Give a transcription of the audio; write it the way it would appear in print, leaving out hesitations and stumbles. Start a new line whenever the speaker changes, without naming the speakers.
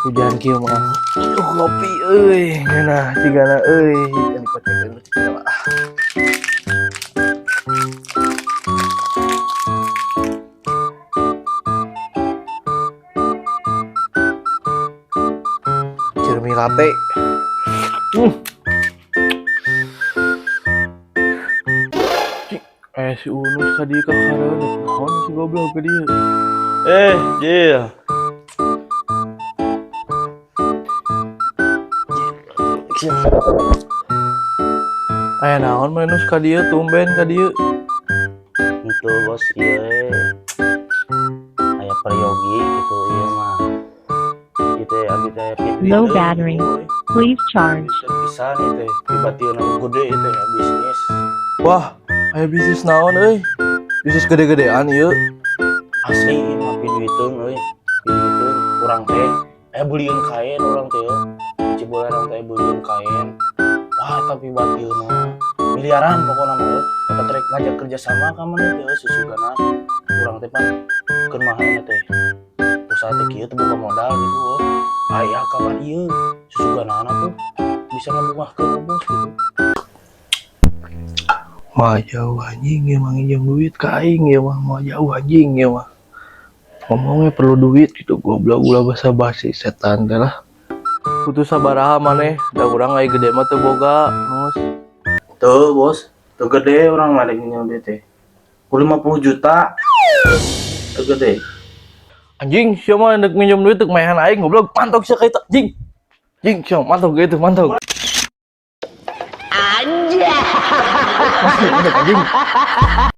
Hujan kieu mah. Aduh, kopi euy, ngeunah cigana euy. Yang dikocekeun cigana mah. Jermi latte. Cik, eh si Unus ka dieu ka kareun naon si goblok ka dieu.
Eh, Jil.
Aya naon maneh ka dieu, tumben ka dieu?
Itu bos, ieu aya peryogi gitu ieu mah. Ieu teh abi teh
Low battery. Please charge.
Pisan ieu teh pibatieun anu gede ieu teh bisnis.
Wah, aya bisnis naon euy? Bisnis gede-gedean ieu.
Asli ieu mah piduiteun euy. Piduiteun urang teh aya beulieun kain urang teh. Cibolerang teh beulieun kain. Wah, tapi batieun miliaran pokokna mah euy. Eta teh ngajak kerja sama ka maneh teh susugana urang teh pan keur mah teh. Usaha teh kieu teh boga modal gitu euy. Aya kabar ieu susuganana tuh bisa ngabungahkeun bos gitu.
Wah, jauh anjing ya mah nginjem duit ka aing ya mah, mau jauh anjing ya mah. Ngomongnya perlu duit gitu, goblok, ulah basa basi setan teh lah. Putus sabaraha maneh, da urang aya gede mah teu boga, Nus.
Tuh bos, tuh gede urang mah nginjem duit teh. Ku 50 juta. Tuh gede.
Anjing, sia mah ndek minjem duit teu maehan aing, goblok, mantok sia ka itu anjing. Anjing, sia mantok gitu, mantok. Anjing. Anjing.